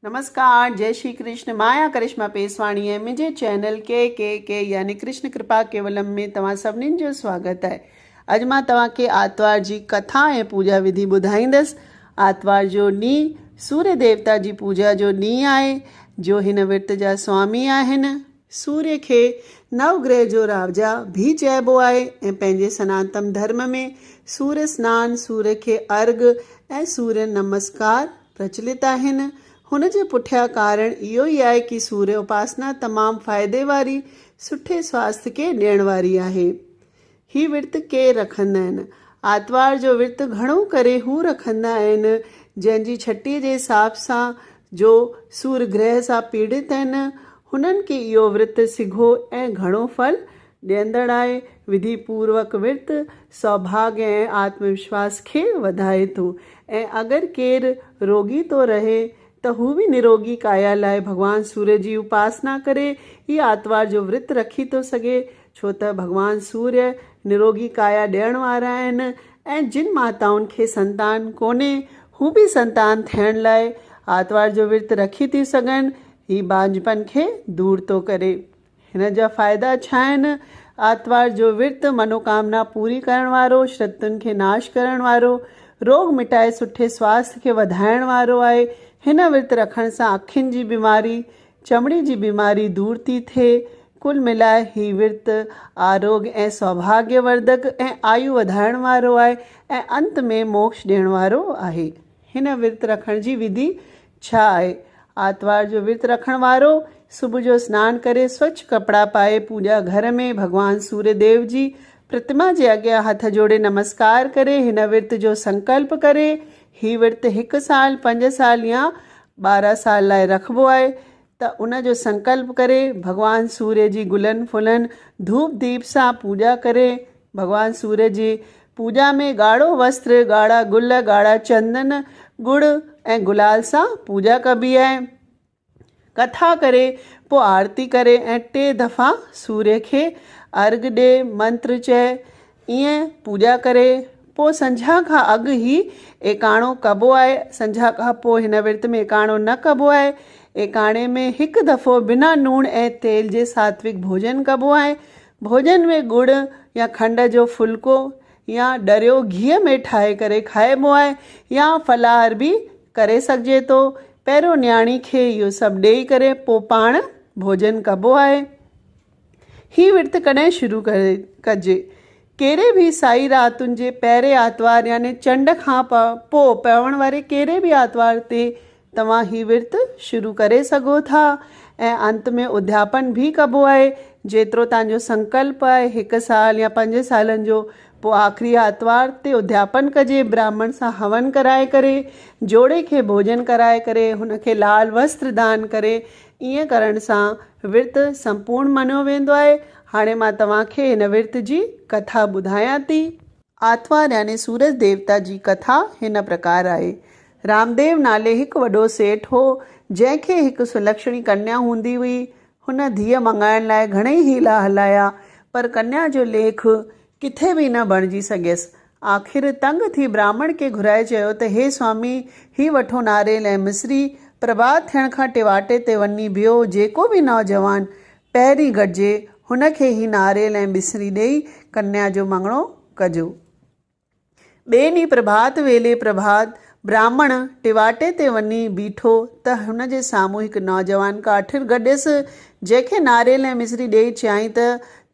نمسڪار جئي شري ڪرشن مان آهيان ڪرشما پيسواڻي ۽ منهنجي چينل ڪي ڪي ڪي يعني ڪرشن ڪرپا ڪيولم ۾ توهان سڀنين جو سواگت آهي اڄ مان توهان کي آتوار جي ڪٿا ۽ پوڄا وڌي ٻڌائيندس آتوار جو ڏينهن سوريه ديوتا جي پوڄا جو ڏينهن آهي جو هن ورت جا سوامي آهن. سوريه کي نو گرهه جو راجا ڀي چئبو آهي ۽ پنهنجي سناتم ڌرم ۾ سوريه سنان، سوريه کي ارگ ۽ سوريه نمسڪار پرچلت آهن. هن جي پٺيان ڪارڻ اهو ئي آهي ڪي سوريه اپاسنا تمام فائدي واري، سٺي سواسٿ کي ڏيڻ واري آهي. هي ورت ڪير رکندا آهن؟ آتوار جو ورت گهڻو ڪري هو رکندا آهن جنهن جي ڇٽي جي حساب سان جو سور گرهه سان پيڙت آهن. هنن کي اهو ورت سگهو ۽ گهڻو ڦل ڏيندڙ آهي. وڌي پوروڪ ورت سوڀاڳ ۽ آتم وشواس کي وڌائي ٿو ۽ اگر ڪير روڳي ٿو رهي ته هو به نروڳي ڪايا لاء ڀڳوان سوريه جي اپاسنا ڪري هي آتوار جو ورت رکي ٿو سگهي ڇو ته ڀڳوان سوريه نروڳي ڪايا ڏيڻ وارا آهن ۽ جن ماتائن کي سنتان ڪونهي هو به سنتان ٿيڻ لاء آتوار جو ورت رکي ٿيون سگهن. هي بانجهپن کي دور ٿو ڪري. هن جا فائدا ڇا آهن؟ آتوار جو ورت منوڪامنا پوري ڪرڻ وارو، شرطن کي ناش ڪرڻ وارو، روڳ مٽائي سٺي سواسٿ کي وڌائڻ وارو آهي. هن ورت رکڻ سان اکين جي بيماري، چمڙي جي بيماري دور ٿي ٿئي. ڪل ملائي هي ورت آروڳ ۽ سوڀاڳيه ورڌڪ ۽ آيو وڌائڻ وارو آهي ۽ انت ۾ موڪش ڏيڻ وارو آهي. هن ورت رکڻ جي وڌي ڇا آهي؟ آتوار جو ورت رکڻ وارو صبح جو سنان ڪري سوڇ ڪپڙا پائي پوڄا گهر ۾ ڀڳوان سوريه ديو جي پرتما جي اڳيان هٿ جوڙي نمسڪار ڪري هن ورت جو سنڪلپ ڪري. هي ورت هڪ سال، پنج سال يا 12 سال لاء رکبو آهي ته ان جو سنڪلپ ڪري ڀڳوان سوريه جي گلن ڦلن ڌوپ ديپ سان پوڄا ڪري ڀڳوان سوريه جي پوڄا ۾ ڳاڙهو وستر، ڳاڙها گل، ڳاڙها چندن، ڳڙ ۽ گلال سان پوڄا ڪبي آهي. ڪٿا ڪري پوء آرتي ڪري ۽ ٽي دفعا سوريه کي ارگ ڏي، منتر چئي، ائين پوڄا ڪري پوء سنجها کان اڳ هي ايڪاڻو ڪبو آهي. سنجها کان پوء هن ورت ۾ ايڪاڻو نه ڪبو آهي. ايڪاڻي ۾ هڪ دفعو بنا لوڻ ۽ تيل جي ساتوڪ ڀوڄن ڪبو آهي. ڀوڄن ۾ ڳڙ يا کنڊ جو ڦلڪو يا ڏريو گيهه ۾ ٺاهي ڪري کائبو آهي يا فلاهر به ڪري سگهجي ٿو. پهريون نياڻي کي اهو سڀ ڏيئي ڪري پوء پاڻ ڀوڄن ڪبو آهي. هي ورت ڪڏهن شروع ڪجي؟ ڪهڙي به سائي راتن جي پهرين آتوار يعني چنڊ کان پوء پوڻ واري ڪهڙي به آتوار تي توهان هي ورت شروع ڪري سگهو ٿا ۽ انت ۾ اڌياپن به ڪبو آهي جيترو توهان جو سنڪلپ آهي هڪ سال يا پنج سالن جو پوء آخري آتوار تي اڌياپن ڪجي براهمڻ سان هون ڪرائي ڪري جوڙي کي ڀوڄن ڪرائي ڪري هن کي لال وستر دان ڪري ائين ڪرڻ سان ورت سمپورڻ مڃيو ويندو آهي هاڻي مان توهان کي هن ورت جي ڪٿا ٻڌايان ٿي. آتوار يعني سورج ديوتا جي ڪٿا هن پرڪار آهي. رامديو نالي هڪ وڏو سيٺ هو، جنهن کي هڪ سلڪشڻي ڪنيا هوندي هئي. هن ڌيء مڱائڻ لاء گهڻئي حيلا هلايا، پر ڪنيا جو ليک ڪٿي به نه بڻجي سگهيس. آخر تنگ ٿي براهمڻ کي گهرائي چيو ته هي سوامي، هي وٺو ناريل ۽ مصري، پرڀات ٿيڻ کان ٽيواٽي تي وڃي بيهو، جيڪو به نوجوان پهرين گڏجي هن کي هي ناريل ۽ ٻسري ڏيئي ڪنيا جو مڱڻو ڪجو. ٻئي ڏينهن پرڀات ويلي پرڀات براهمڻ ٽيواٽي تي وڃي بيٺو ته هن جي سامهون هڪ نوجوان ڪاٺير گڏيس، جنهن کي ناريل ۽ مصري ڏيئي چيائين ته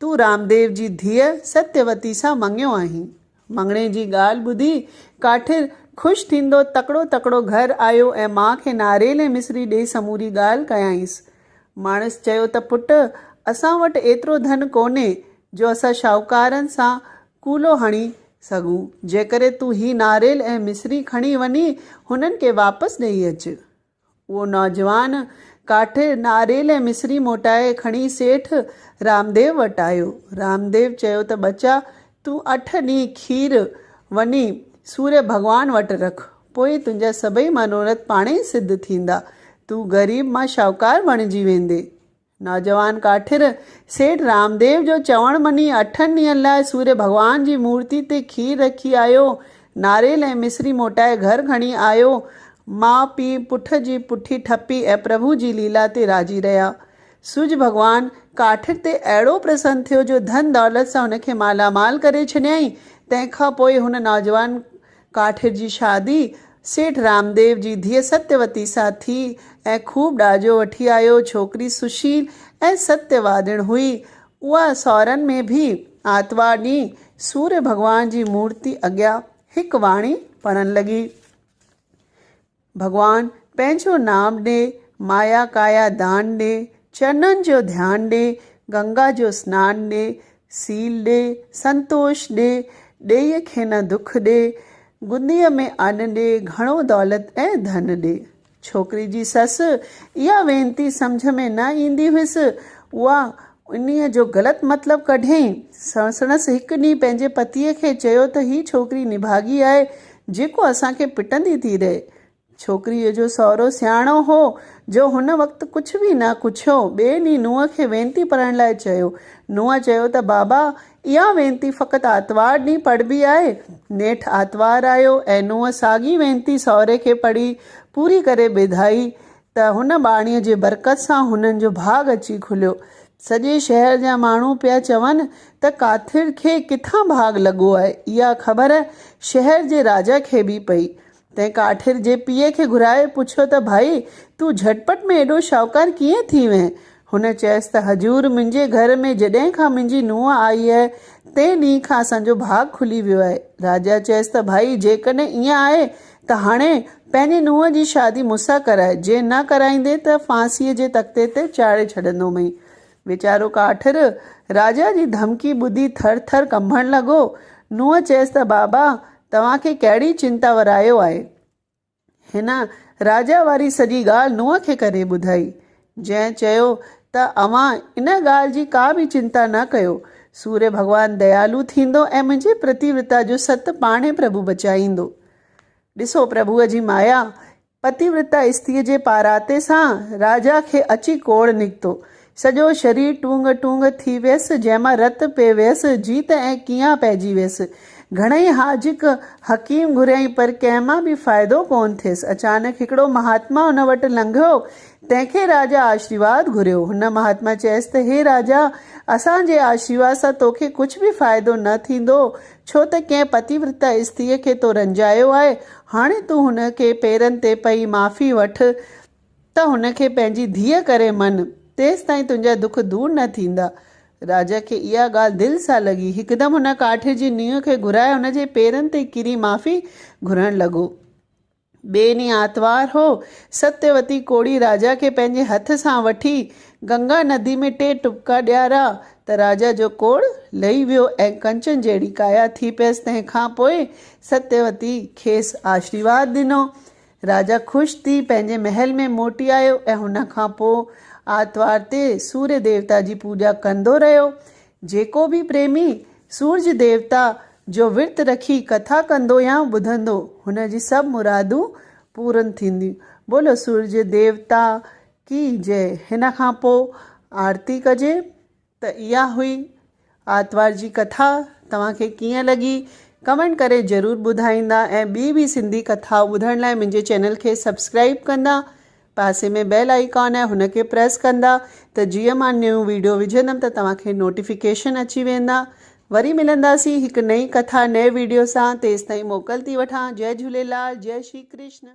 تون رامديو جي ڌيء ستيوتي سان مڱيو آهين. مڱڻي جي ڳالهه ٻڌي ڪاٺير خوش ٿيندو تڪڙو تڪڙو گهر آيو ۽ ماء کي ناريل ۽ مصري ڏيئي سموري ڳالهه ڪيائينس. ماڻس چيو ته پٽ اسان وٽ ايترو ڌن ڪونهي جو اسان شاهوڪارن سان ڪولو هڻي سگهون، جيڪڏهن تون هي ناريل ۽ مصري کڻي وڃي هنن کي واپس ڏيئي اچ. اهو نوجوان ڪاٺ، ناريل ۽ مصري موٽائي کڻي سيٺ رامديو وٽ آيو. رامديو چيو ته ٻچا تون اٺ ڏينهن کير وڃي سوريه ڀڳوان وٽ رک، پوء تنهنجا سڀئي منورٿ پاڻهي سڌ ٿيندا. تون غريب مان شاهوڪار بڻجي ويندين. نوجوان ڪاٺير سيٺ رامديو جو چوڻ مڃي اٺن ڏينهن لاء سوريه ڀڳوان جي مورتي تي کير رکي آيو. ناريل ۽ مصري موٽائي گهر کڻي آيو. ماء پيء پٺ جي پٺي ٺپي ۽ پرڀو جي ليلا تي راضي رهيا. سورج ڀڳوان ڪاٺير تي اهڙو پرسن ٿيو جو ڌن دولت سان هن کي مالا مال ڪري ڇڏيائين. تنهن کان پوء هن نوجوان ڪاٺير جي شادي سيٺ رامديو جي ڌيء ستيوتي سان ٿي ۽ خوب ڏاجو وٺي آيو. ڇوڪري سشيل ۽ ستيه وادڻ هئي. اها سورن ۾ به آتوار ڏينهن سوريه ڀڳوان جي مورتي اڳيان هڪ واڻي پڙهڻ لڳي. ڀڳوان پنهنجو نام ڏي، مايا ڪايا دان ڏي، چرنن جو ڌيان ڏي، گنگا جو سنان ڏي، سيل ڏي، سنتوش ڏي، ڏيئي کي نه دک ڏي، گنديء ۾ ان ڏي، گهڻو دولت ۽ ڌن ڏي. ڇوڪري جي سس اها وينتي سمجهه ۾ نه ايندي هيس، اها انهيء جو غلط مطلب ڪڍيائين. سسڻس هڪ ڏينهن پنهنجي پتيء کي چيو ته هي ڇوڪري نڀاڳي آهي، جيڪو اسان کي پٽندي ٿي رهي. ڇوڪريء جو سهرو سياڻو هو، جو هن وقت ڪجهه به نه ڪڇيو. ٻئي ڏينهن نونهن کي وينتي پڙهڻ لاء چيو. نونهن چيو ته بابا، اها وينتي فقط آتوار ڏينهن پڙهبي آهي. نيٺ آتوار آيو ۽ نونهن ساڳي وينتي سهري کي پڙهي پوري ڪري ٻڌائي ته هن ٻاڻيء جي برڪت سان هنن جو ڀاڳ اچي کليو. سڄي شهر جا ماڻهو پيا چون ته ڪاٿڙ کي ڪٿان ڀاڳ لڳو آهي. اها خبر شهر جي راجا کي به پئي. تنهن ڪاٺير جي پيء کي گهرائي پڇيو ته ڀائي، تون جهٽپٽ ۾ ايڏو شاهوڪار ڪيئن ٿي وئين؟ هن چيس ته حضور، منهنجي گهر ۾ جڏهن کان منهنجي نونهن آئي آهي، تنهن ڏينهن کان اسان جو ڀاڳ کلي ويو آهي. راجا چيس ته ڀائي، جيڪڏهن ائين آهي ته هاڻي پنهنجي نونهن جي شادي مون سان ڪراء، جي نه ڪرائيندين ته ڦانسيء جي تختي تي چاڙهي ڇڏندومئين. ويچارو ڪاٺر راجا جي ڌمڪي ٻڌي ٿر ٿر ڪنبڻ لڳو. نونهن چيس ته بابا، توهان کي ڪهڙي چنتا ورايو آهي؟ هن راجا واري سڄي ڳالهه نونهن کي ڪري ٻڌائي، جنهن چيو ته اوهان ان ڳالهه جي ڪا به چنتا نه ڪيو، سوريه ڀڳوان ديالو ٿيندو ۽ منهنجي پرتيورتا جو ست پاڻهي پرڀو بچائيندو. ڏسو پرڀوء جي مايا، پتيورتا استريء جي پاراتي سان راجا کي اچي ڪوڙ نڪتو. سڄو شرير ٽونگ ٽونگ ٿي ويس، جنهن مان رت پئي ويس، جيت ۽ ڪيئان پئجي ويس. گهڻئي حاجڪ حڪيم گهريائين پر ڪنهن مان به فائدو ڪونه ٿيس. اچانڪ هڪڙو مهاتما هن وٽ لنگهيو، تنهن کي راجا آشريواد گهريو. هن مهاتما چيس ته هي راجا! اسان جي آشريواد سان توکي ڪجهه به فائدو نه ٿيندو، ڇو ته ڪنهن پتيورتا استريء کي تو رنجايو آهي، هاڻي تون هن کي پيرن تي پئي معافي وٺ ته هن کي پنهنجي ڌيء ڪري مڃ، تيستائين تنهنجا دک دور نه ٿيندا. راجا کي اها ڳالهه دل سان لڳي. هڪدم هن ڪاٺير جي نينهن کي گهرائي هن جي پيرن تي ڪري معافي گهرڻ لڳو. ٻئي ڏينهن آتوار هو. ستيوتي ڪوڙي راجا کي پنهنجي هٿ سان وٺي گنگا ندي ۾ ٽي ٽٻڪا ڏيارا ته راجا جو ڪوڙ لهي ويو ۽ ڪنچن جهڙي ڪايا ٿي پيس. تنهن کان پوء ستيوتي کيس آشريواد ڏنو. راجا خوش ٿي پنهنجي محل ۾ موٽي آيو ۽ هن کان پوء آتوار تي سوريه ديوتا جي پوڄا ڪندو رهيو. جيڪو به پريمي سورج ديوتا جو ورت رکي ڪٿا ڪندو يا ٻڌندو، هن جي سڀ مرادون پورن ٿينديون. بولو سورج ديوتا ڪي جئه. هن کان پوء آرتي ڪجي. ته اها هئي آتوار جي ڪٿا توهان کي ڪيئن لڳي ڪمينٽ ڪري ضرور ٻڌائيندا ۽ ٻي به سنڌي ڪٿائون ٻڌڻ لاء منهنجي چينل کي سبسڪرائيب ڪندا پاسي ۾ بيل آئيڪان آهي هن کي پريس ڪندا ته جيئن مان نيون ويڊيو وجهندم ته توهان کي نوٽيفڪيشن اچي ويندا وري ملنداسين هڪ نئين ڪٿا نئين ويڊيو سان تيستائين موڪل ٿي وٺان جئي جهوليلال جئي شري ڪرشن.